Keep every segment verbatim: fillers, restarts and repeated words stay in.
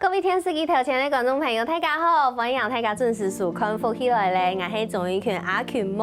各位電視機頭前个觀眾朋友，大家好！歡迎大家準時收看《福氣來了》，𠊎係鍾玉群阿群妹。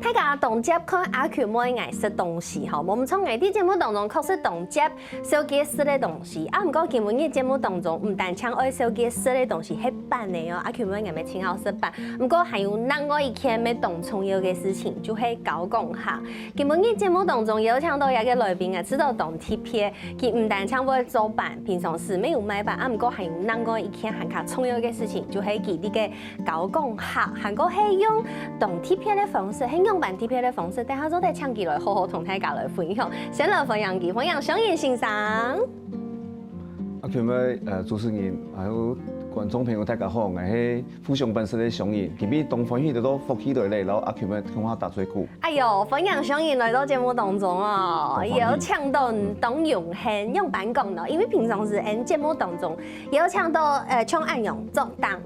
大家當輒看阿群妹𠊎食東西吼，無毋著，𠊎在節目當中確實當輒紹介食个東西。啊，毋過今晡日節目當中，毋單淨愛紹介食个東西，係粄仔哦，阿群妹𠊎乜盡好食粄，毋過還有另外一件乜當重要个事情，就係交功課。今晡日節目當中邀請到這個來賓啊，知道當特別， 佢毋單淨會做粄，平常時乜有賣粄，啊，毋過還有另外一件還較重要个事情，就係佢這個交功課，還過係用當特別个方式，係仰般特別个方式，等下做得請佢來好好同大家來分享。先來歡迎佢，歡迎祥穎先生。啊，各位，呃，主持人，還有觀眾朋友，大家好，𠊎係富商粄食个祥穎，今晡日當歡喜得到福氣來了，然後阿群妹共下打嘴鼓。 哎喲，歡迎祥穎來到節目當中哦，當歡喜。邀請到你當榮幸，仰般講呢？因為平常時𠊎節目當中邀請到，呃，像恁樣做當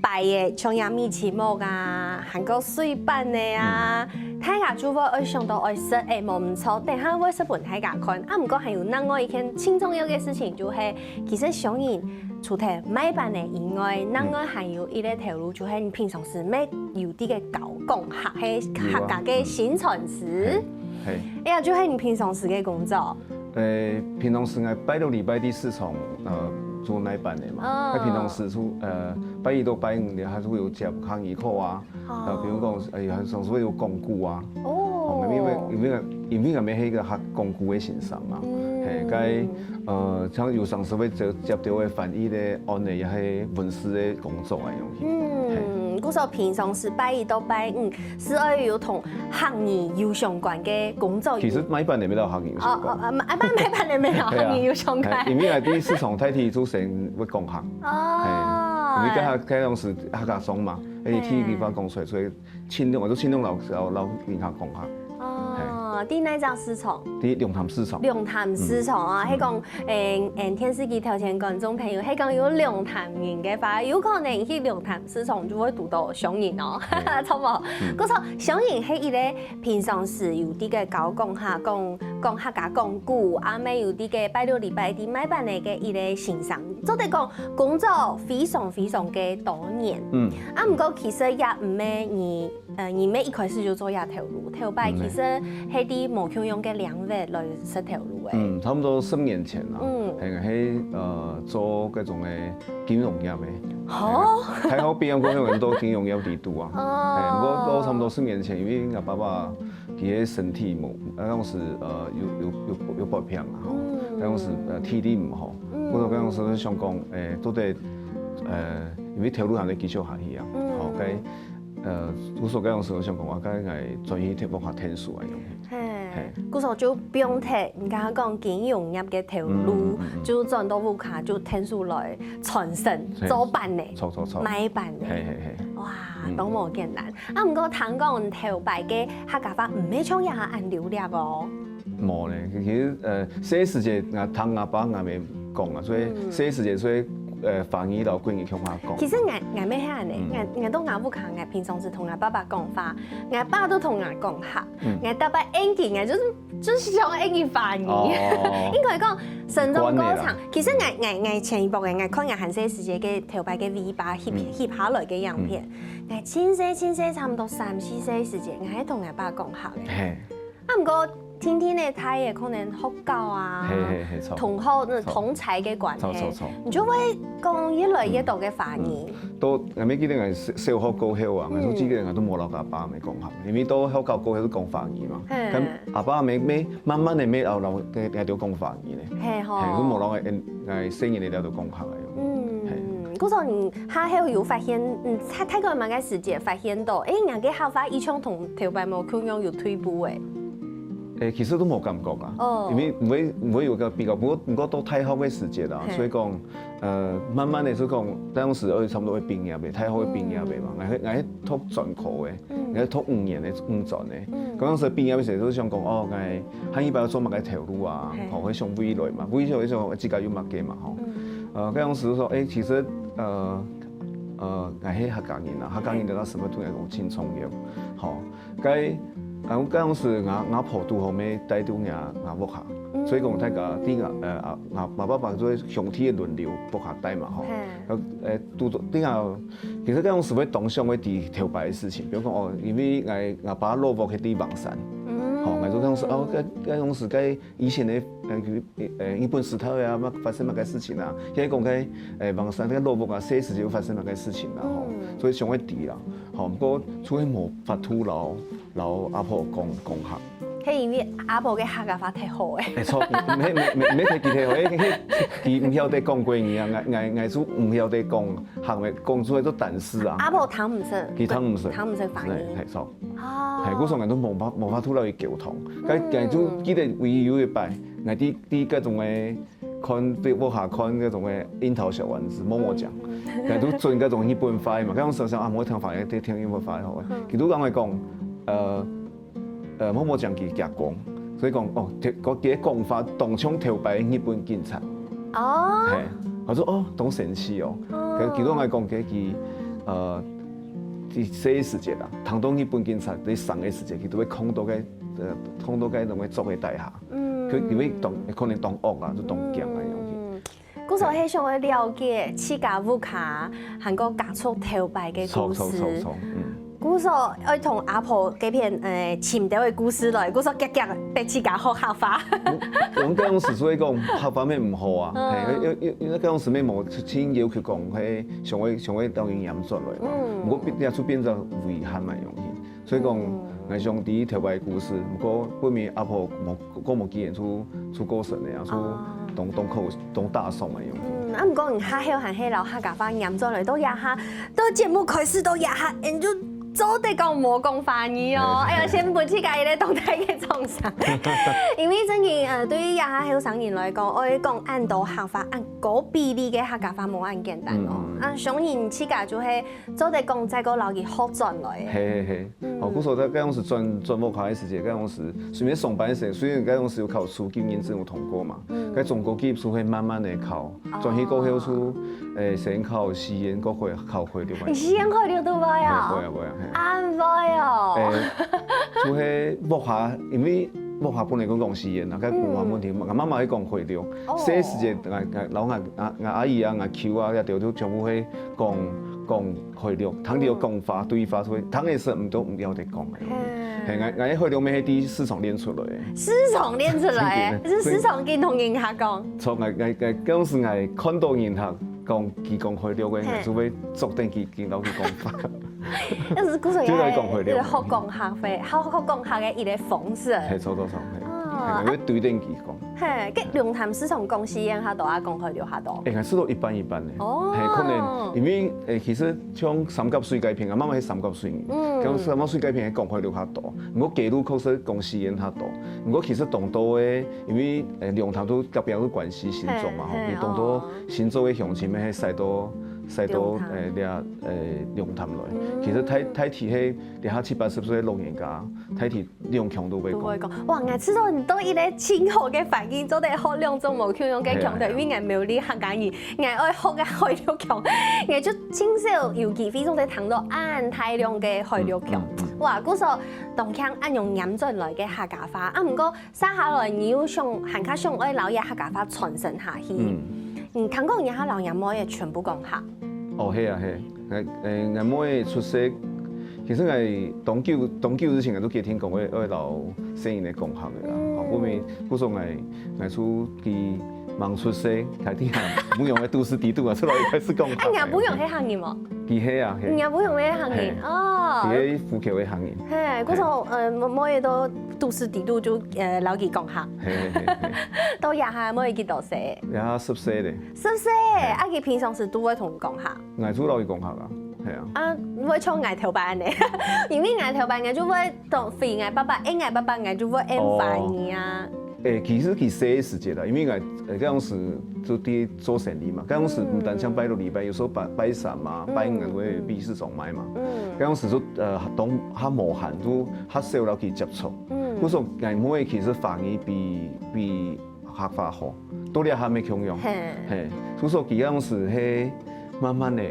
擺个，像這米篩目啊，還過水粄仔啊，大家就會愛想到愛食，欸，無毋著，等下會食分大家看。啊，毋過還有另外一件盡重要个事情，就係其實祥穎除忒賣粄仔以外，另外還有一個頭路，就係你平常時乜有這個交功課，係客家个宣傳師。係，係。哎呀，就係你平常時个工作。呃，平常時𠊎拜六、禮拜在市場，呃，做賣粄仔嘛。哦。該平常時就，呃，拜一到拜五，還係會有接客人个call啊。哦。呃，比如講，哎，還常時會有講古啊。哦。哦，因為，因為，因為𠊎乜係一個客講古个先生嘛。嗯。係，該，呃，像有常時會接，接到个翻譯个案例，也係文字个工作啊，樣。嗯，故所平常時拜一到拜五，係愛有同客語有相關个工作。其實賣粄仔乜摎客語有相關。哦，哦，啊，賣，賣粄仔乜摎客語有相關。係啊。係，因為𠊎在市場大體就先會講客。哦。係，因為該下，該當時客家庄嘛，而且第一句話講出來，所以盡量，𠊎就盡量摎，摎，摎人客講客。哦，在哪隻市場？在龍潭市場。龍潭市場啊，嗯。係講，嗯，嗯，電視機頭前觀眾朋友，係講有龍潭人个話，有可能去龍潭市場就會堵到祥穎哦。嗯。著無？嗯。故所祥穎係一個平常時有在該交功課，講，講客家講古，啊，乜有在該拜六禮拜在賣粄仔个一個先生。做得講，工作非常非常个多元。嗯。啊，毋過其實也毋係你 呃，你乜一開始就做這頭路，頭擺其實係在無共樣个領域來食頭路个。嗯，差不多十年前啦。嗯。係，係，呃，做該種个金融業个。吼？係，大學畢業過後，很多金融業裡肚啊。哦。係，毋過到差不多十年前，因為𠊎爸爸佢个身體無，該當時，呃，有，有，有，有發病啊，吼。嗯。該當時，呃，體力毋好。嗯。故所該當時想講，欸，做得，呃，因為頭路還得繼續下去啊。嗯。吼，該 呃，故所該當時𠊎想講，𠊎該𠊎轉去屋下𢯭手啊，樣。係。係。故所就放忒，你頭先講金融業个頭路，嗯，嗯，嗯，嗯。就轉到屋下，就𢯭手來傳承，係。做粄仔，著，著，著。賣粄仔。係，係，係。哇，嗯。當無簡單。啊，毋過聽講頭擺个客家話毋係像這下恁流利哦。 無咧，其實，呃，細時節𠊎聽𠊎爸𠊎姆講啊，所以，嗯。細時節所以，呃，華語摎國語共下講。其實𠊎，𠊎乜係恁仔，嗯。𠊎，𠊎到𠊎屋下，𠊎平常時同𠊎爸爸講話，𠊎爸都同𠊎講客，嗯。𠊎逐擺應佢，𠊎就係，就係想應佢華語。哦。應該講，成長過程，慣了啦。其實𠊎，𠊎，𠊎前一擺个，𠊎看𠊎還細時節个頭擺个尾巴翕，嗯。翕下來个影片，嗯。𠊎盡細盡細，差毋多三四歲時節，𠊎還同𠊎爸講客个。係。 啊，毋過天天个大个可能學校啊，係，係，係，著。同學，那同儕个關係，著，著，著。你就會講越來越多个華語。嗯。到，𠊎乜記得𠊎小，小學過後啊，嗯。𠊎就記得𠊎都無摎𠊎爸姆講客，因為到學校過後就講華語嘛。係。該阿爸姆，姆慢慢仔，姆摎，摎，摎，摎講華語咧。係吼。係，就無摎𠊎，𠊎細人仔摎講客个。嗯，係。故所你下後有發現，嗯，大，大概麼个時節發現到，欸，𠊎个客話一向同頭擺無共樣有退步欸。 欸，其實都無感覺啊，哦。因為毋會，毋會有個比較。不過，不過到大學个時節啊，係。所以講，呃，慢慢仔就講，當時愛差不多愛畢業个，大學愛畢業个嘛，嗯。𠊎係，𠊎係讀專科个，嗯。𠊎係讀五年个五專个。嗯。該當時畢業个時節，就想講，哦，𠊎下一擺愛做麼个頭路啊，係。吼，會想未來嘛，未來想自家有麼个嘛，吼。嗯。呃，該當時就說，欸，其實，呃，呃，𠊎係客家人啊，客家人个身份對𠊎講盡重要，吼。 該啊，該當時吾，吾婆堵好乜戴到吾，吾屋下，所以講大家在吾，呃，啊，吾，吾爸爸做兄弟个輪流屋下戴嘛吼。呃，堵到，在吾，其實該當時會當想會知頭擺个事情，比如講哦，因為𠊎，吾爸老屋係在橫山，吼，𠊎就當時哦，該，該當時該以前个，呃，呃，日本時代啊，麼，發生麼个事情啊，現在講該，呃，橫山該老屋啊，細時節有發生麼个事情啊，吼，所以想會知啦，吼，毋過就係無法度摎，摎阿婆講，講客。係因為阿婆个客家話忒好欸。沒錯，沒，沒，沒，沒忒佢忒好，欸，佢，佢毋曉得講國語啊，𠊎，𠊎，𠊎就毋曉得講客話，講出來就單字啊。阿婆聽毋識，佢聽毋識，聽毋識華語。對，沒錯。 哦。係，故所𠊎都無法，無法度摎佢溝通。該，該就記得唯一有一擺，𠊎在，在該種个看，在屋下看該種个櫻桃小丸子、么么醬，𠊎都轉該種日本話嘛。該種想想啊，莫聽華語，聽日本話好。佢都講來講，呃，呃，么么醬佢夾講，所以講哦，佢，佢个講法當像頭擺日本警察。哦。係，𠊎說哦，當神奇哦。佢，佢都來講佢，佢，呃， 在細个時節啊，聽到日本警察在上个時節，佢都會囥到該，呃，囥到該種个竹个底下。嗯。佢，佢會當，可能當惡啊，就當驚啊，樣子。嗯。故所係想要了解自家屋下，還過家族頭擺个故事。著，著，著，著，嗯。故所愛同阿婆該片，呃，尋到个故事來，故所遽遽逼自家學客話。嗯，𠊎，𠊎該當時所以講，客話乜毋好啊，嗯。係，因，因，因為該當時乜無真要求講，係，想要，想要當人嚴重來嘛。嗯。毋過變，也就變成遺憾嘛，樣子。 所以講，嗯。𠊎想知頭擺个故事，毋過後面阿婆無，過無幾年就，就過身了啊，就哦。當，當可，當打爽个樣子。嗯，啊，毋過你下後還係摎客家話黏轉來，到這下，到節目開始到這下，你就做得講無講華語哦。嘿。哎呀，先分自家一個當大个掌聲。因為真个，呃，對於這下後生人來講，愛講恁多客話，恁高比例个客家話無恁簡單哦。嗯，嗯。啊，相信自家就係做得講，再過摎佢學轉來。嘿，嘿，嘿。 嗯。哦，故所在該當時轉，轉屋下个時節，該當時順便上班个時節，雖然該當時有考初級認證有通過嘛，嗯。該中高級就會慢慢个考，哦。轉去過後就，誒，先考四縣，過會考會考六个。你四縣考六都會啊？嘿，會啊，會啊，嘿。恁會哦。誒，就係屋下，因為屋下本來講講四縣啊，該文化問題，嗯。𠊎媽媽會講會考六，哦。細時節，𠊎，𠊎，然後𠊎，𠊎，𠊎阿姨啊，𠊎舅啊，這兜就全部會 講，講會考六，聽著講話，對話，所以聽个識，毋過毋曉得講个。嗯。嘿，𠊎，𠊎个會考六乜係在市場練出來个。市場練出來个，真个。係市場緊同人客講。著，𠊎，𠊎，𠊎，該當時𠊎看著人客講，佢講會考六个，嘿。𠊎就會捉等佢，緊摎佢講話。該係故所就來講會考六。學講客話，學，學講客个一個方式。嘿，著，著，著，嘿。哦。嘿，𠊎會對等佢講。 嘿，該龍潭市場講四縣較多，啊，講會考六較多？誒，𠊎試著一半一半呢。哦。嘿，可能因為，誒，其實像三角水該片啊，媽媽係三角水人，嗯。像三角水該片係講會考六較多，毋過街路確實講四縣較多。毋過其實當多个，因為，誒，龍潭都隔壁都關西新竹嘛，吼，嘿，嘿，有當多，哦。新竹个鄉親乜係徙到，徙到，龍潭。誒，這，誒，龍潭來。嗯。其實大，大體係這下七八十歲个老人家，大體 兩腔都會講。都會講。哇，𠊎試著你都一個盡好个環境，做得學兩種無共樣个腔調，嘿啊，嘿啊。因為𠊎苗栗客家人，𠊎愛學个海陸腔，𠊎就盡少有機會做得聽著恁大量个海陸腔。嗯，嗯，嗯。哇，故所當慶恁樣黏轉來个客家話。啊，毋過，接下來你又想，還較想愛摎這客家話傳承下去。嗯。你聽講你還摎若妹仔全部講客。哦，係啊，係。 𠊎，誒，𠊎妹出世，其實𠊎當久，當久之前𠊎都決定講愛，愛摎細人仔講客个啦。嗯。吼，故所，故所𠊎，𠊎就佢吂出世，開始啊，毋用个都市地圖啊，出來開始講客。哎，若餔娘係客人無？佢係啊，係。若餔娘係客人，嘿。哦。佢係虎口个客人。嘿，故所，嘿。呃，妹，妹仔都都市地圖就，呃，摎佢講客。嘿，嘿，嘿，嘿。到這下妹仔幾多歲？這下十歲咧。十歲，嘿。啊，佢平常時都會同你講客？ 𠊎就摎佢講客啊，係啊。啊，會像𠊎頭擺恁呢，因為𠊎頭擺𠊎就會當回𠊎爸爸，應𠊎爸爸，𠊎就會應華語啊。哦。誒，其實佢細个時節啦，因為𠊎，誒，該當時就在做生理嘛，該當時毋單淨拜六禮拜，有時候拜，拜三啊，嗯。拜五啊，都會去市場買嘛。嗯。該當時就，呃，當較無閒，就較少摎佢接觸。嗯。故所𠊎妹其實華語比，比 客話好，到這下乜共樣。嘿。嘿，所以說佢該當時係慢慢个，誒，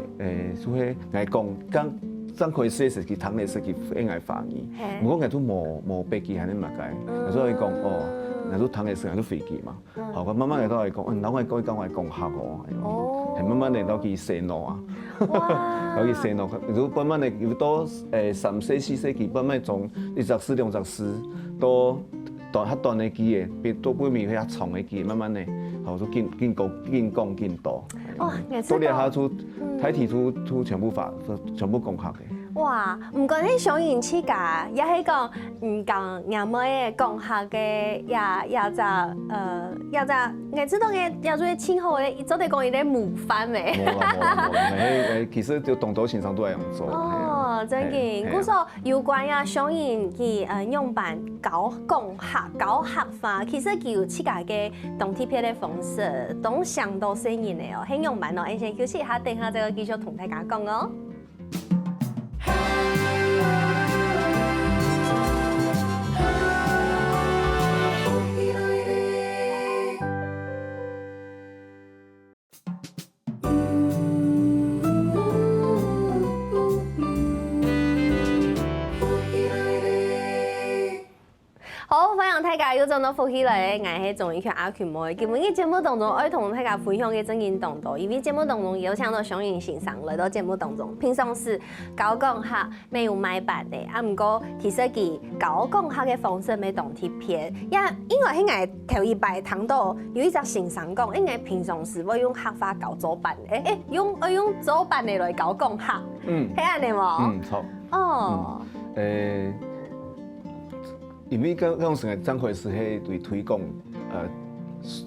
就係𠊎講，講，正開始个時期，聽个時期應該華語，嘿。毋過𠊎都無無別个還係麼个，嗯。所以講哦，𠊎都聽个時候就飛機嘛。嗯。好，佢慢慢个都來講，嗯，然後𠊎講講𠊎講客哦，哦。很慢慢个到去洗腦啊，哇。到去洗腦，就慢慢个有到誒三歲四歲，佢慢慢從一隻字兩隻字，到短較短个句个，變到尾尾較長个句，慢慢个，好，就緊緊講緊講緊多。哇，也是到這下就，嗯。大體就就全部發，全部講客个。 哇，毋管係小人自家，也係講，嗯，講若妹仔講客个，也也隻，呃，也隻，𠊎知道个，也做得盡好个，做得講一個模範个。無啦無啦無啦，嘿，嘿，其實就當多先生都係恁樣做。哦，真个，嘿，嘿啊。故所有關啊，小人佢呃樣般教講客、教客話，其實佢有自家个當特別个方式，當想到細人个哦，係樣般哦。𠊎先休息一下，等下再繼續同大家講哦。 好，歡迎大家又轉到福氣來了，𠊎係鍾意權阿權妹。今晡日節目當中，愛同大家分享个正經當多，因為節目當中邀請到松仁先生來到節目當中，平常時教講客，乜有賣班个，啊，毋過其實佢教講客个方式乜當特別，也應該係𠊎頭一擺聽到有一隻先生講，應該平常時會用客話教做班，誒誒，用愛用做班个來教講客，嗯，係恁樣無？嗯，著。哦，嗯，誒。 因為剛剛成个正開始係對推廣，呃，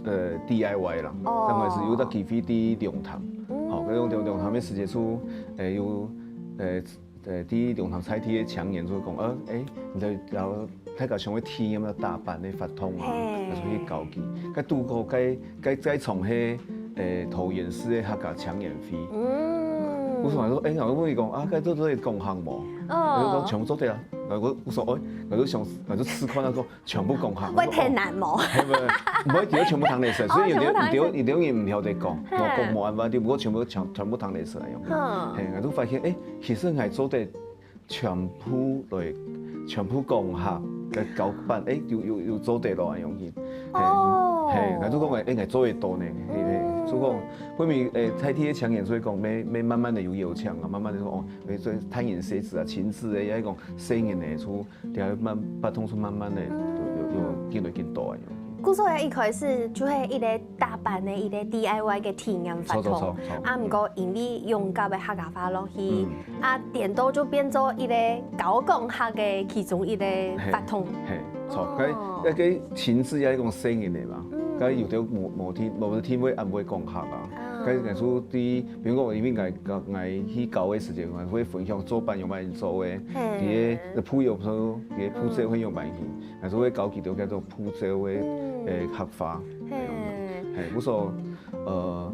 呃，D I Y啦，哦。正開始有到機會在龍潭，嗯。吼，該龍龍潭个時節就，誒，有，誒，誒，在龍潭在地个青年就講，呃，誒，你知道大家想要體驗到打扮个活動啊，嘿。還係去搞佢，該拄好該 該該場係，誒，桃園市个客家青年會。嗯。𠊎想說，誒，𠊎問佢講，啊，該做做得講客無？哦。佢講全部做得啊。𠊎𠊎𠊎說，誒，𠊎就想，𠊎就試看，佢講全部講客。會忒難無？係，毋會，毋會，佢全部聽得識，所以有兜，哦，全部聽得識。有兜，有兜人毋曉得講，嘿。無講無辦法，不過全部全全部聽得識來用。嗯。嘿，𠊎就發現，誒，其實𠊎做得 全部來，全部講客，來教班，誒，有有有做得咯，恁樣去。嘿，哦。嘿，𠊎就講，誒，𠊎做得到呢，嘿嘿，嗯。所以講，後面，誒，在地个青年，所以講，愛愛慢慢个有邀請啊，慢慢个講，哦，誒，做大人細子啊，親子个，也講細人个，就，就慢，不斷就慢慢个有有有見到見到恁樣。故所一開始就係一個 打扮个一個D I Y个體驗活動。著著著著。啊，毋過因為用到个客家話落去，嗯。啊，顛倒就變做一個教講客个其中一個活動。嘿，著，哦。該該該親子也係講細人个嘛，嗯。該有兜無無聽無聽會毋會講客啊。啊。該該就對，比如講，因為𠊎𠊎𠊎去教个時間，𠊎會分享做班樣般做个，嘿。佢个步驟，佢个步驟會樣般去。 還係會教佢兜該種步驟个，嗯。誒，客話。嘿。嘿，故所，呃，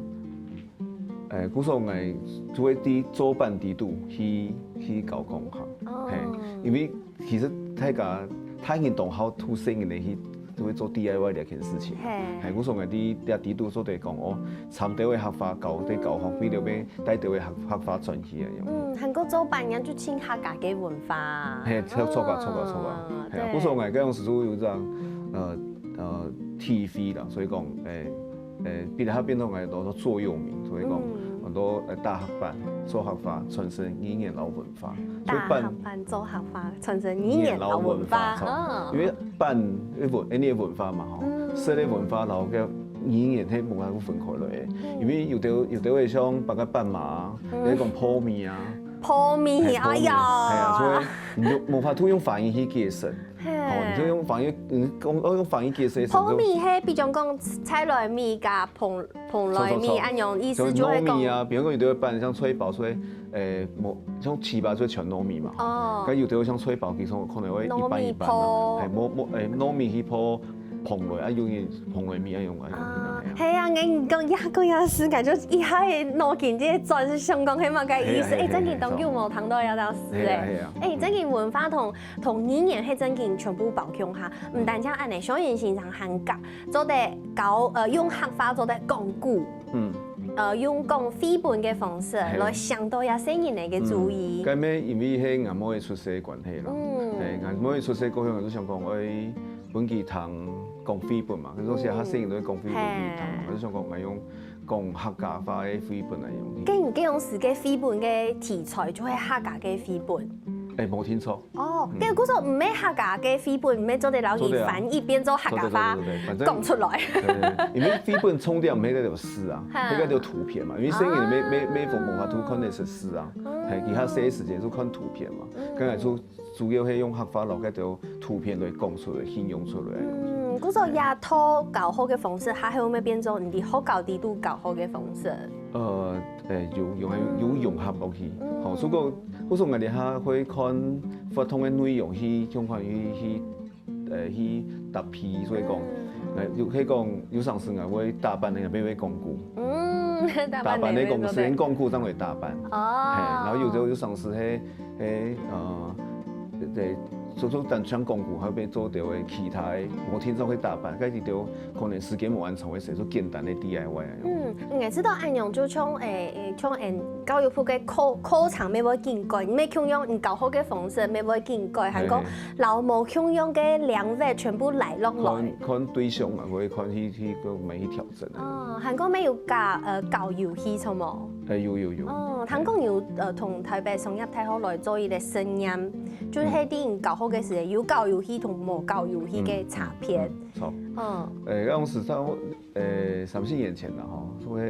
誒，故所𠊎就會在做班裡肚去去教講客。哦。嘿，因為其實大家大人當好，對細人个去就會做D I Y這件事情。嘿。嘿，故所𠊎在這裡肚做得講，哦，參兜个客話教，在教學，為了愛帶兜个客客話轉去啊，樣。嗯，還過做班樣就盡客家个文化。嘿，著著啊著啊著啊。哦，嘿啊，對。故所𠊎該種時就有這樣，呃呃，體會啦，所以講，誒誒，變下變到𠊎當多座右銘，所以講，嗯。當多，呃，打客班、做客話、傳承語言摎文化。所以班打客班、做客話、傳承語言摎文化，語言摎文化，著。哦。因為班，誒，文，誒，你个文化嘛，吼，嗯。食个文化摎个語言，係無法度分開來个。嗯。因為有兜有兜會像包括斑馬啊，嗯。有講泡麵啊，泡麵，嘿，泡麵，哎呀。嘿啊，所以你就無法度用華語去解釋。 嘿。吼，你就用華語，你講，哦，用華語解釋，泡麵係，比如講，菜來米加蓬蓬萊米，著，著，著。恁樣意思就係講，像糯米啊，比如講有兜个班，像炊包，所以，誒，無，像粢粑就全糯米嘛。哦。該有兜像炊包，其實可能會一半一半啊。糯米泡。嘿，無無，誒，糯米去泡蓬萊，啊，用蓬萊米啊，用啊，用啊。啊，係啊，𠊎講呀，講呀，時間就一下腦筋就轉，想講係麼个意思？係啊，係啊，誒，真經當久無聽到這隻詞誒。係啊，係啊。誒，真經文化同 同語言係真經全部包共下，毋單淨恁呢，松仁先生還教，做得教，呃，用客話做得講古。嗯。呃，用講繪本个方式來想到這細人仔个主意。該乜因為係𠊎妹出世个關係啦。嗯係，𠊎妹出世過後，𠊎就想講，愛分佢聽講繪本嘛，可是當時細人都會講繪本分佢聽嘛，係，𠊎就想講，𠊎用講客家話个繪本來用。該你該種時个繪本个題材就係客家个繪本。哎，無聽錯。哦，該故所毋係客家个繪本，毋係做得摎佢翻譯變做客家話對對對對對，反正講出來。對對對，因為繪本重點毋係該條字啊，哈係該條圖片嘛，因為細人仔無無無無法度看得識字啊，嗯係，其他細个時節就看圖片嘛，嗯剛才就主要係用客話摎該條圖片來講出來，形容出來。嗯，故所這套教學个方式，下後尾變做你在學校裡肚教學个方式。呃，誒，有有有融合落去。嗯吼，所以講，故所𠊎這下會看不同个內容去，去看去去，誒，去搭配，所以講，誒，有可以講有常時𠊎會打扮个，也會講古，嗯，打打扮个講時間講古正會打扮。哦，嘿，然後有時候有常時係，係，呃，對，做做單純講古，還會做到个其他个，無定著會打扮，該就可能時間無恁長个時，做簡單个D I Y啊。嗯，𠊎知道恁樣就像誒誒，像誒教育部个課課程乜會緊改，乜共樣，嗯，教學个方式乜會緊改，還講嘿摎無共樣个領域全部拉落來。看看對象啊，會看去去个每去調整啊。哦，還講乜有教呃教遊戲，著無？誒，有有有。哦，聽講有呃同台北商業大學來做一個實驗，就係在教學个時節有教遊戲同無教遊戲个差別。著。嗯誒，當時差不多誒三四年前啦吼，所以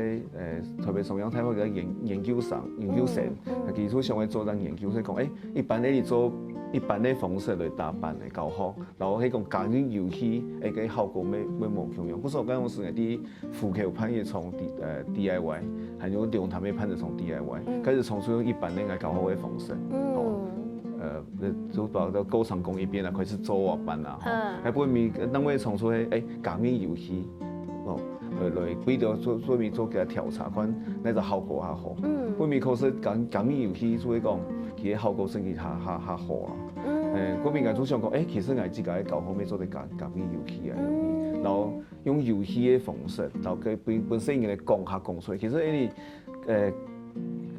誒台北商業大學个研研究生研究生，嗯佢就想要做這研究，所以講，誒，一般个做一般个方式來打扮个教學，然後係講加入遊戲，誒，个效果會會無共樣。故所當時𠊎在府口辦一場D誒D I Y，還有龍潭个辦一場D I Y，嗯開始從出一般个教學个方式，哦。嗯呃，就把這過程講一遍啊，開始做啊班啊，吼嗯還不會每單位創出誒，誒，加入遊戲，哦，來來為了做做面做个調查，看哪隻效果較好。嗯為面考試加加入遊戲，所以講，其實效果真係較較較好啊。誒，嗯過面𠊎就想講，誒，其實𠊎自家个教學乜做得加加入遊戲啊，嗯然後用遊戲个方式，然後个本本身个講客講出來，其實因為誒。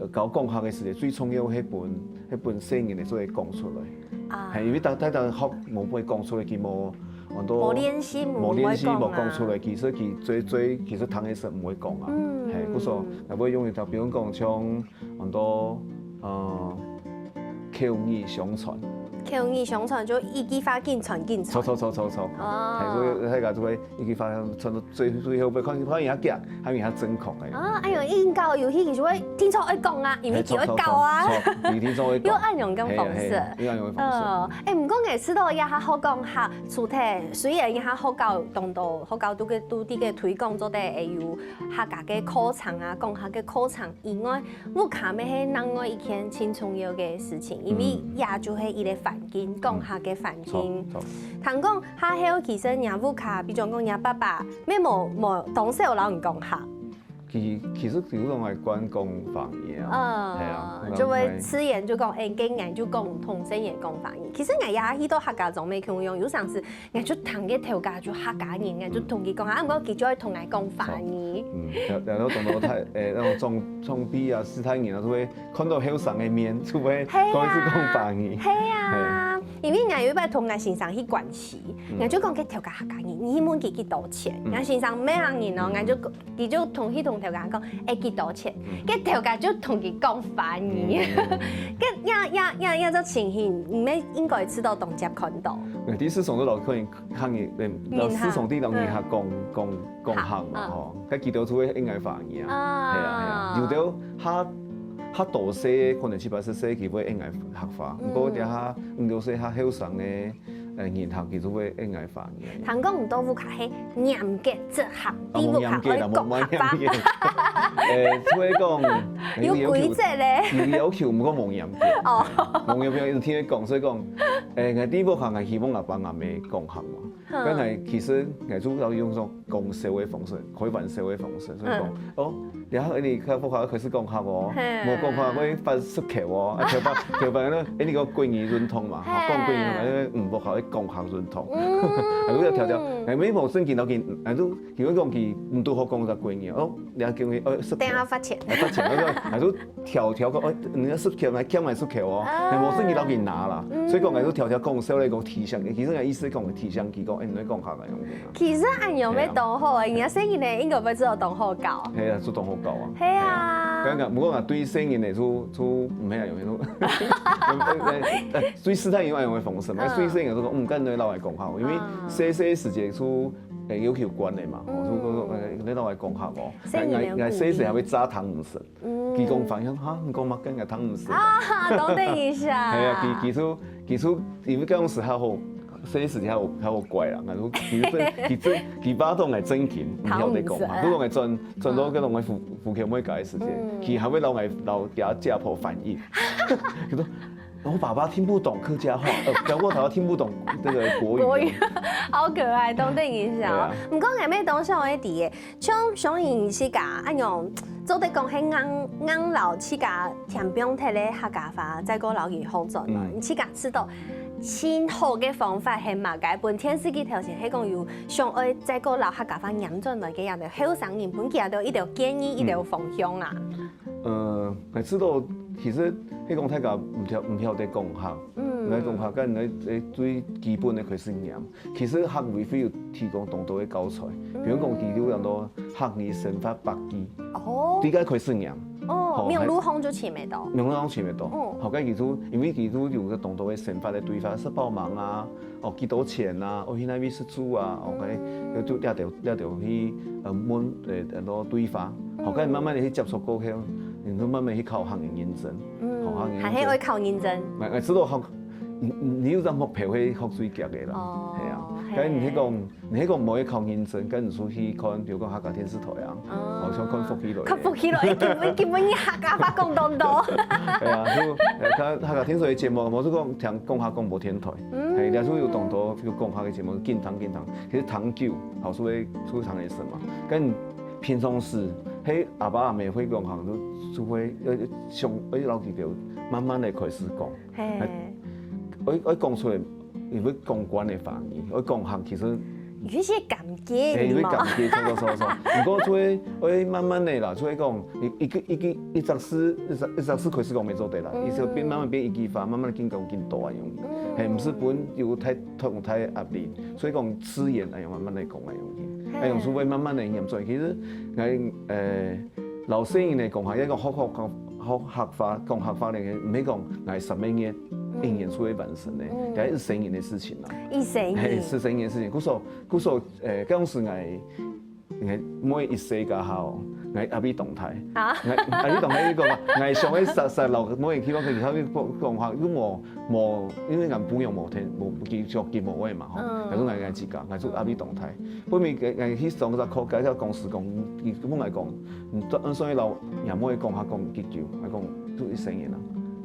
呃，教講客个時節，最重要係本係本細人仔做得講出來。啊係，因為大大家學無會講出來，佢無很多無練習，無練習毋會講啊無講出來，其實佢最最其實聽个時毋會講啊。嗯係，故所，那會用一條，比如講像很多呃口語相傳，口語相傳就一句話緊傳緊傳。著著著著著，哦係，所以大家就會一句話傳到最最後尾，看看人家講，還有人家正確个。啊，哎喲，應該遊戲佢就會定著愛講啊，因為佢會教啊。著，著著著一定就會講。用恁樣个方式係啊係啊用恁樣个方式。哦，誒，毋過𠊎試著這下學講客，除忒雖然這下學校當多學校都个都在个推廣做得會有客家个課程啊，講客个課程以外，屋下乜係另外一件盡重要个事情，因為這就係一個環境，講客个環境。著著聽講下後其實若屋下，比如講若爸爸，乜無無當少摎你講客。其其實有種來慣講方言啊，係啊嗯，，就會自然就講，誒，跟人就講同聲言講方言。其實𠊎也去到客家庄乜共樣，有常時𠊎就聽个頭家就客家人，𠊎就同佢講啊，毋過佢就會同𠊎講方言。嗯，然然後當多大誒，那種長長輩啊、世代人啊，就會看到後生个面，就會係啊開始講方言。係啊，因為𠊎有一擺同𠊎先生去關西，嗯𠊎就講該頭家客家人，你去問佢幾多錢，嗯𠊎先生乜客人哦，𠊎就佢就同佢同頭家講，誒幾多錢，嗯該頭家就同佢講華語，該呀呀呀呀，這情形你們應該知道當接看到。第一次上到老客人客人，老師上到人客講講講客嘛吼，該幾多就會應該華語啊，係啊係啊，有的較較多歲，可能七八十歲佢會應該客話，毋過這下五六歲較後生个，呃，人客佢就會應該華語。聽講毋到屋下係嚴格執行，啊，你屋下愛講客話。誒，所以講有規則咧。有要求，毋過無嚴格。哦，無嚴格，一直聽佢講，所以講，誒，𠊎第一步行，𠊎希望阿爸阿姆講客嘛。該𠊎其實𠊎就愛用種講笑个方式，開玩笑个方式，所以講，哦，然後你看屋下開始講客哦，無講客會發失口哦，啊，頭擺頭擺呢，哎，你講國語認同嘛，吼，講國語認同，哎，嗯，屋下會講客認同，啊，就愛調調，哎，無正經到佢，啊，就因為講佢毋都好講隻國語哦，你要叫佢，哦，失口，等下發錢，哎，發錢，啊，就調調講，哦，你个失口，來欠𠊎失口哦，哎，無正經到佢拿啦，所以講，哎，就調調講笑來講提醒，其實𠊎意思講提醒佢講，哎，你愛講客來用。 其實恁樣會當好欸，人家細人仔應該會知道當好搞。係啊，就當好搞啊。係啊。剛剛，不過啊，對細人仔就，就毋係啊，有種，對試探用恁樣个方式嘛。所以細人仔就講，嗯，跟你老來講哈，因為細細時節就，誒，有有關的嘛，吼，就講，誒，你老來講哈，哦，細人仔還會炸糖毋食。 佢講反應，哈，你講麼个？𠊎聽毋識。啊，等等一下。係啊，佢，佢就，佢就，因為該種時候好，細時節較好，較好怪啦，然後佢真，佢真，佢爸都愛正經，毋曉得講話，聽毋識。都講愛轉，轉到該種个福，福建妹个時節，佢還會老愛，老家家婆翻譯。佢說，我爸爸聽不懂客家話，呃，我爸爸聽不懂這個國語。國語，好可愛，等等一下哦。對啊。毋過𠊎乜當想愛知个， 像，像你自家恁樣，做得講係硬，硬摎自家添放忒个客家話，再過摎佢學轉來。嗯。你自家知道盡好个方法係麼个？分電視機頭前係講有想愛再過摎客家話拈轉來个恁樣後生人，分佢兜一條建議，一條方向啊。嗯。呃，𠊎知道，其實係講大家毋曉，毋曉得講客，嗯。毋曉得講客，該你，誒，最基本个開始拈。 其實客委會有提供當多个教材，比如講，佢有當多客語生活筆記，哦。對該開始拈。哦，吼，網路項就尋得到。網路項尋得到。哦。好，該佢就，因為佢就有个當多个生活个對話，食飽吂啊，哦，幾多錢啊，哦，去哪位食晝啊，哦，該就這條，這條去，呃，問，呃，很多對話。好，該慢慢个去接觸過後，你就慢慢去考客語認證。嗯，好，客語認證。還係愛考認證。哎，哎，知道學，你，你有張目標會學最強个啦。哦，係啊。係。該你去講， 你係講無愛考認證，該你出去看，比如講客家電視台啊，哦，像看福氣來个。看福氣來个，根本，根本你客家話講當多。對啊，就，呃，客，客家電視台个節目，無就講聽講客廣播電台，嗯。係，也就有當多，比如講客个節目，緊聽緊聽，其實聽久，好處會，就會聽得識嘛。跟平常時，係阿爸阿姆會講客，就，就會，呃，想，愛摎佢兜慢慢个開始講。 係。愛，愛講出來，因為講慣个話語，愛講客，其實有一些尷尬，嘿，有一些尷尬，著著著著。毋過就愛，愛慢慢个啦，就愛講，一，一个，一个，一隻字，一隻，一隻字開始講無做得啦，嗯。佢就變，慢慢變一句話，慢慢緊講緊多啊，容易。嗯。嘿，毋係分有太，太，太壓力，所以講自然，哎呀，慢慢來講啊，容易。嘿。哎，用詞會慢慢个嚴重。其實，𠊎，呃， 摎細人仔講客，也講學，學，學，學客話，講客話个，毋係講𠊎三個月、一年就會完成个，嗯。該係成人个事情啦。係成人。嘿，係成人个事情。故所，故所，呃，該當時𠊎，𠊎妹一歲該下哦，𠊎阿妹當大。啊？𠊎阿妹當大，佢講，𠊎想愛煞，煞摎妹去，佢，佢講客，又無，無，因為𠊎餔娘無聽，無，佢，佢無話嘛，吼。嗯。但是𠊎，𠊎自家，𠊎就阿妹當大。後面，𠊎，𠊎去上該課，該个講師講，佢問𠊎講， 你做，所以摎若妹講客講幾久，𠊎講就一成年啊。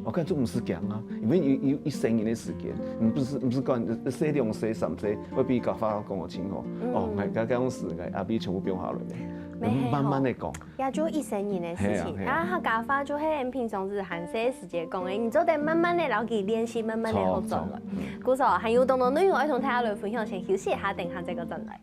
𠊎講就毋使驚啊，因為有，有一成年个時間，毋係，毋係講一歲、兩歲、三歲，會比較話講个清楚。嗯。哦，𠊎，該，該當時，𠊎阿妹全部放下來了，慢慢个講。也就一成年个事情，係啊，係啊。啊，客家話就係平常時還細个時節講个，你做得慢慢个摎佢練習，慢慢个學轉來。著，著。故所還有當多內容愛同大家來分享，先休息一下，等下再過轉來。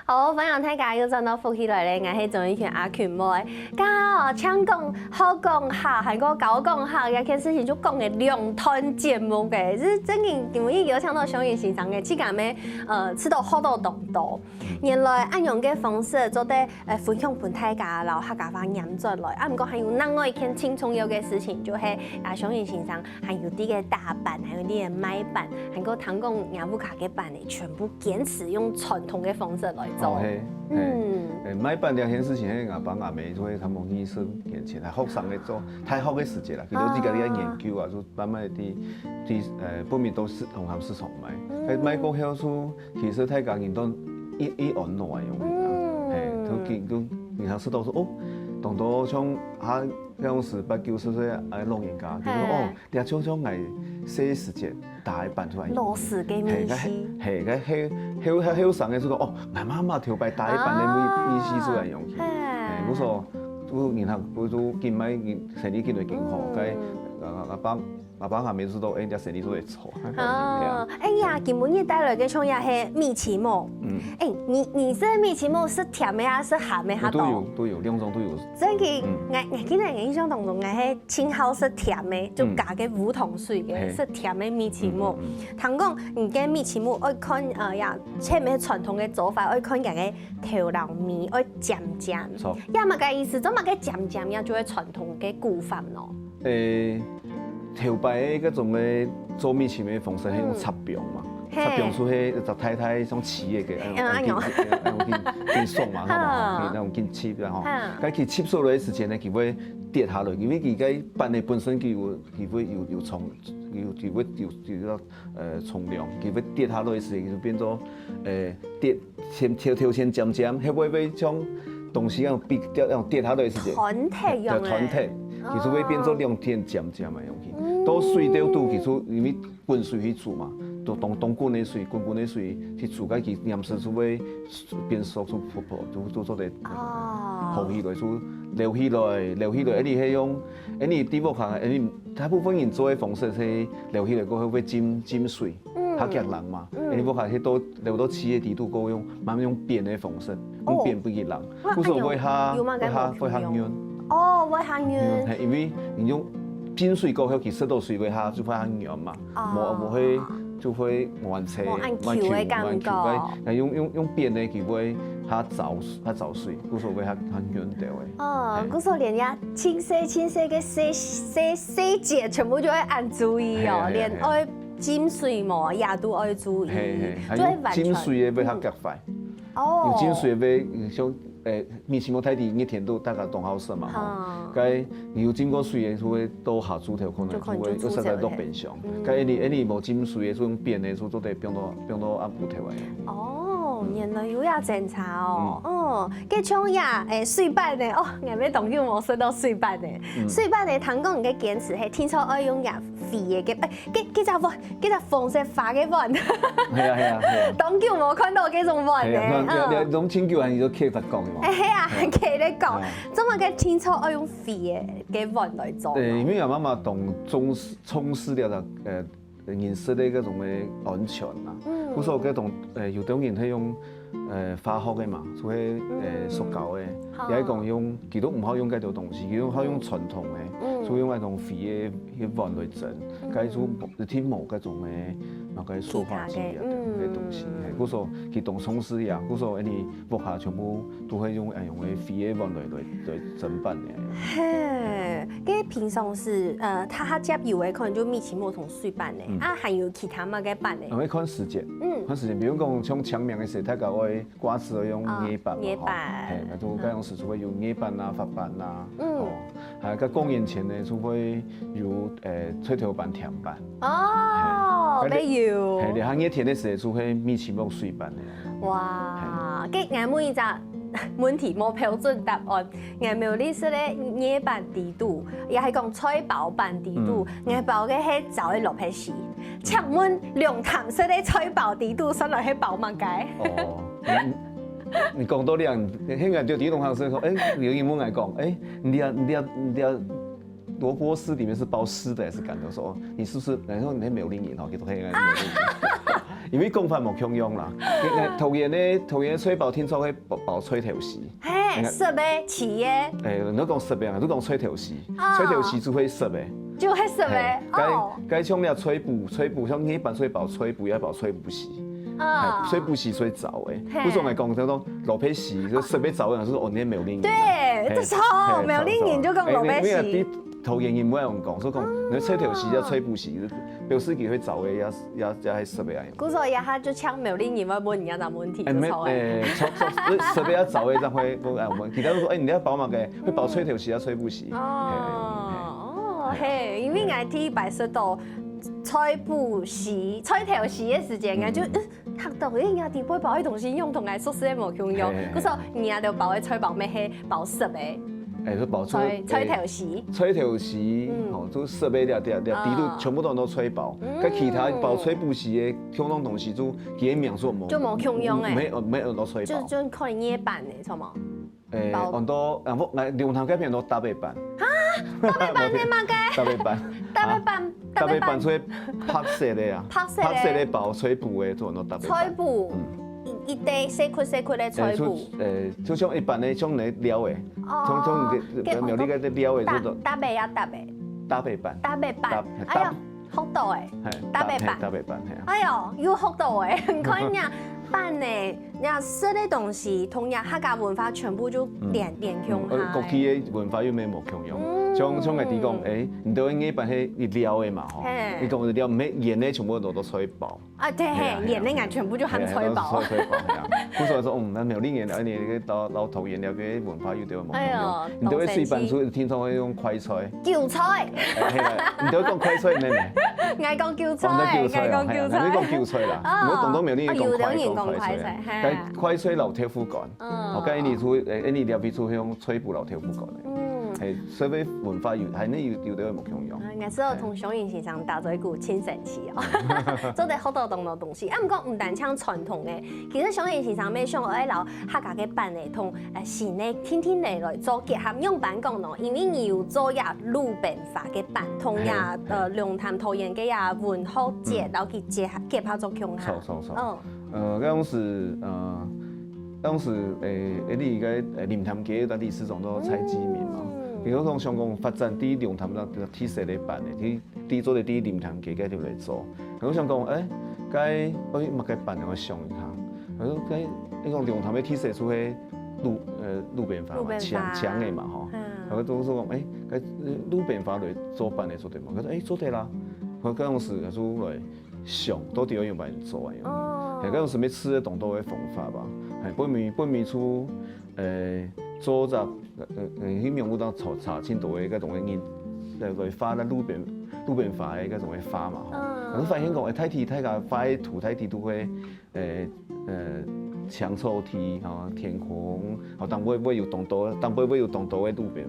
好，歡迎大家又轉到福氣來了，𠊎係鍾玉群阿群妹。剛好哦，像講好講客，還過搞講客，這件事情就講个兩段節目个，這真正今日有請到松雲先生个，自家乜，呃，試著學著當多。原來恁樣个方式做得，呃，分享分大家，摎客家話拈轉來。啊，毋過還有另外一件盡重要个事情，就係，啊，松雲先生 還有這个打板，還有這个賣粄，還過聽講若屋下个粄呢，全部堅持用傳統个方式來做。哦，係。嘿，嗯。欸，買粄這件事情，係𠊎爸𠊎姆就係差毋多二十年前，還學生个做，大學个時節啦，佢兜自家在研究啊，就慢慢地，地，呃，分明到市，紅磡市場買。嗯。該買過後就，其實大家人都一，一安到个樣子啊。嗯。嘿，就見，就人家食到說，哦，當多像，啊，像係八九十歲啊，老人家，就說，嘿。哦， 這像像𠊎細時節打个粄出來。老式个味緒。嘿，該後，嘿，該後，後，後生个就講，哦，𠊎媽媽頭擺打个粄个味，啊。味緒出來樣去。嘿。嘿，故所，就人客，就，就緊買，生意緊來緊好，嗯。該，啊，啊，爸，啊，爸𠊎姆就講，欸，這生意做得做。哦，哎呀，今晡日帶來个像也係米篩目。嗯。欸，你，你這米篩目係甜个還係鹹个較多？都有，都有，兩種都有。 真个，嗯。𠊎，𠊎記得𠊎印象當中，𠊎係盡好食甜个，就加个烏糖水个，嗯。嘿。食甜个米篩目。嗯，嗯，嗯。聽講，你个米篩目愛看，呃，呀，前面傳統个做法，愛看佢个頭摎尾，愛尖尖。著。也麼个意思？做麼个尖尖，也就係傳統个古法咯。欸，頭擺个該種个做米篩目个方式，係用，嗯。插棒嘛。 嘿。插棒就係一隻大大像旗个个，嗯，恁樣。緊，緊，緊，緊送嘛，吼，哈。緊，恁樣緊插啊，吼。哈。該佢插出來个時節呢，佢會跌下來，因為佢該粄个本身佢有，佢會有，有重，有，佢會有，有，呃，重量，佢會跌下來个時節，佢就變做，呃，跌，先，頭，頭先尖尖，後尾會像東西恁樣必掉，恁樣跌下來个時節，團體樣个。對，團體，佢就會變做兩片尖尖个樣去。嗯。到水兜肚，佢就因為 滾水去煮嘛，都當，當滾个水，滾滾个水去煮，該佢黏時就會變熟，就泡泡，就，就做得，哦。浮起來，就撈起來，撈起來，恁樣係用，恁樣在屋下，恁樣大部分人做个方式係撈起來過後會浸，浸水，嗯。較遽冷嘛。嗯。恁樣屋下係到，撈到試个程度過後用，慢慢用煸个方式，用，哦。煸分佢冷。 故所會較，有，有麼个會較，會較軟。哦，會較軟。嗯，嘿，因為你用浸水過後，佢食到水會較，就會較軟嘛。哦。無，無會，就會無恁脆，無恁Q个感覺。無恁Q，無恁Q，該用，用，用煸个，佢會較燥，較燥水，故所會較，較軟兜个。哦，嘿。故所連這盡細盡細个細，細，細節全部就愛恁注意哦，嘿，嘿，嘿。連愛浸水無，也都愛注意，嘿，嘿，還有就會完全，浸水个會較遽壞。嗯。 哦。有浸水个會，像，欸，米篩目大體熱天都大家當好食嘛，吼。哈。該你有浸過水个，就會到下晝頭可能就可能就會，就會塞在落冰箱。就出來了。嗯。該你，你無浸水个，就用煸个，就做得放到，放到暗晡頭來。哦，原來有這精差哦。嗯。哦，該像這，欸，水粄呢？哦，𠊎也當久無食到水粄呢。嗯。水粄呢，聽講你个堅持係定著愛用這肥个，个，欸， 該，該隻碗，該隻紅色花个碗。係啊，係啊，係啊。當久無看到該種碗呢，係啊，那，那，嗯。那，那種清酒啊，你就客家講的嘛。哎，係啊，係啊。客家講，啊。做麼个定著愛用肥个，个碗來做？對，因為𠊎媽媽當重視，重視了个，呃，飲食个該種个安全啊。嗯。故所該種，呃，有種人係用 呃，化學个嘛，就係，呃，嗯。塑膠个，好。也係講用，佢都毋好用該兜東西，佢都好用傳統个，嗯。就用該種肥个，个碗來蒸，嗯。該就一定無該種个，那個塑化劑啊，其他个，嗯。个東西，嘿，故所佢當重視啊，故所恁樣屋下全部都會用，呃，用个肥个碗來，來，來蒸粄个。嘿，該平常時，呃，佢較接有个可能就米篩目同水粄呢，嗯。啊，還有其他麼个粄呢？啊，愛看時節，嗯。看時節，比如講像清明个時節，大家會 瓜子愛用艾粄嘛，哦，艾粄。吼，嘿，那就該種時就會有艾粄啊、發粄啊，嗯。哦，還有該過年前呢，就會有，呃，菜頭粄、甜粄。哦，嘿，該，乜有。嘿，然後熱天个時候就會米篩目、水粄个。哇，嘿。該𠊎問一隻問題，無標準答案。 𠊎苗栗食个艾粄底肚，也係講菜包粄底肚，嗯。𠊎包个係燥个蘿蔔絲。請問龍潭食个菜包底肚，算來係包麼个？哦，你，你講到這樣，現在就第一種方式說，哎，有人問𠊎講，哎，你這，你這，你這蘿蔔絲裡面是包濕的還是乾的？我說，哦，你是不是，然後你係苗栗人哦，佢都可以。因為講法無共樣啦。你看，桃園个，桃園个菜包定著會包，包菜頭絲。 嘿，你看，濕个、試个。哎，你講濕个啊，你講菜頭絲，啊。菜頭絲就會濕个。就會濕个，嘿，該，哦。該像你菜脯，菜脯像一般菜包，菜脯也包菜脯絲。啊。哎，菜脯絲所以燥个。嘿。不是我講，他說蘿蔔絲，就濕个燥个，是哦，你苗栗人啊。對，嘿，這時候嘿，苗栗人就講蘿蔔絲。燥，燥。哎，你，你看，桃園人毋會恁樣講，所以講，你菜頭絲叫菜脯絲，表示佢會燥个，也也也係濕个啊。故所以下就請苗栗人會問你這問題，哎，無，就錯个。哎，錯錯，濕个啊燥个，正會問，哎，𠊎問，其他人講，哎，你愛包麼个？會包菜頭絲啊，菜脯絲。哦，哦，嘿，因為𠊎第一擺食到菜脯絲、菜頭絲个時間，𠊎就，嗯，呃，嚇到，哎，人家底背包个東西用同𠊎熟悉个無共樣，嘿嘿嘿。故所人家就包个菜包乜係包濕个。 哎，就包出，菜，菜頭絲。哎，菜頭絲，嗯。哦，就濕个了，了，了，啊。底肚全部都用到菜包。嗯。該其他包菜脯絲个，共樣東西就，佢个名就無，就無共樣个。沒有，沒有用到菜包。就，就可能捏板个，著無？哎，包。安到，啊，𠊎，𠊎龍潭該片安到搭背板。啊？搭背板係麼个？搭背板。搭背板，啊，搭背板。搭背板就係白色个啊。白色个。白色个包菜脯个，就安到搭背板。菜脯。嗯。 一，一垤細塊細塊个菜脯。哎，就，哎，就像一般个，像你料个，哦，像，像你个，該苗栗个料个，搭，就，搭个啊，搭个。搭背板。搭背板。搭，哎喲，搭，學到欸，嘿，搭背板。搭，嘿，搭背板，嘿啊。哎喲，又學到欸，你看人家板呢，人家食个東西，同人家客家文化全部就連，嗯。連共下欸。嗯，呃，各地个文化又無共樣。嗯。像，像𠊎知講，哎，你兜个捏板係一料个嘛，吼。嘿。你講一料，毋係，圓个全部都，都菜包。 啊，對，嘿，嘿啊，嘿啊，圓个啊，全部就喊菜包。嘿啊，都係菜包，嘿啊。故所說，嗯，該苗栗人，哎，你該到，到桃園了，該文化又對無共樣。哎喲，你兜个水粄就聽說會用快菜。韭菜。哎，嘿啦，你兜講快菜咩咩？𠊎講韭菜，哦，你講韭菜哦，𠊎講韭菜。嘿啊，你講韭菜啦，哦。毋好當作苗栗人講快，哦，有兜人講快菜，講快菜，嘿。該快菜摎豆腐乾。嗯。哦，該你就，哎，你料理就係用菜脯摎豆腐乾个。嗯。嘿，所以文化有，還係有，有兜無共樣。啊，𠊎試著同松仁先生打嘴鼓，真神奇哦。做得學到當多東西。 啊，毋過毋單淨傳統个，其實松仁先生乜想愛摎客家个粄仔同，呃，新个定定仔來做結合，仰般講呢？因為你有做這路邊化个粄，同這，嘿，呃，龍潭桃園个這文學節，嗯。摎佢結合，結合做共下。著，著，著。嗯。呃，該當時，呃，該當時，誒，誒，你該，誒，林潭街个理事長就蔡基明嘛。嗯。比如講，想講發展在龍潭該特色个粄仔，佢 第一做得第一林潭街該條來做。𠊎想講，誒，該，誒，麼个粄，𠊎想一下。𠊎講，該，你講龍潭个特色就係路，呃，路邊化嘛，路邊化。牆，牆个嘛，吼。嗯。𠊎就想講，誒，該，呃，路邊化來做粄仔做得無？佢講，誒，做得啦。𠊎該當時就來想，到底愛仰般做啊？哦。係，該當時乜試了當多个方法吧。係，本尾，本尾就，呃，做隻，呃，呃，去網路上查，查盡多个該種个人，來，來畫該路邊，路邊化个該種个畫嘛，吼。嗯。𠊎就發現講，誒，大體，大家畫个圖，大體都會，誒，呃，青草地，吼，天空，吼，頂背會有當多，頂背會有當多个路邊，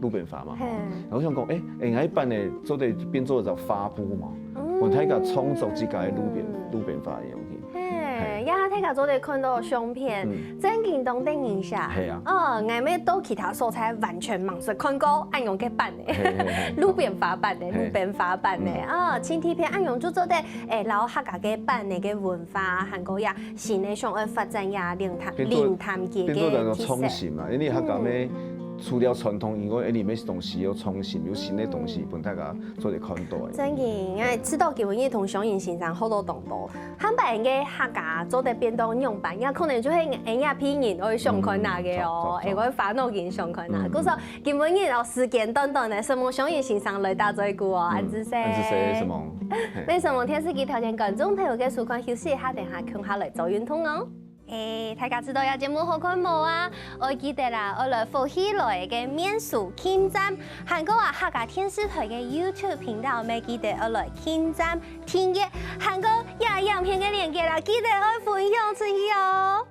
路邊化嘛，吼。嘿。然後想講，誒，誒，𠊎一般个做得變做一隻畫布嘛，嗯。分大家創作自家个路邊，路邊化个樣。 嘿，嘿。這下大家做得看到相片，嗯。正經當得人惜。係啊。哦，𠊎乜到其他所在完全吂識看過恁樣个粄仔。嘿，嘿，嘿。路邊化粄仔，嘿。路邊化粄仔。嗯。哦，盡特別恁樣就做得，誒，摎客家个粄仔个文化，還過這新个想愛發展這龍潭，變做，龍潭街个特色。變做一個創新嘛，因為客家乜，嗯。除了傳統以外，誒，你乜係東西有創新，有新个東西，嗯。分大家 做得看到个。正經，誒，知著今晡日同松仁先生學到當多，下擺个客家做得變到仰般，也可能就係𠊎這輩人愛想看下个哦，嗯，著，著，著。會花腦筋想看下。嗯。故所今晡日哦，時間短短个，承蒙松仁先生來打嘴鼓哦，嗯，恁仔細。恁仔細，承蒙。嘿。乜承蒙電視機頭前觀眾朋友个收看，休息一下，等下共下來做運動哦。 誒，大家知著這節目好看無啊？愛記得啦，愛來福氣來个面書撳讚，還過啊客家電視台个YouTube頻道乜記得愛來撳讚、訂閱，還過這影片个連結啦，記得愛分享出去哦。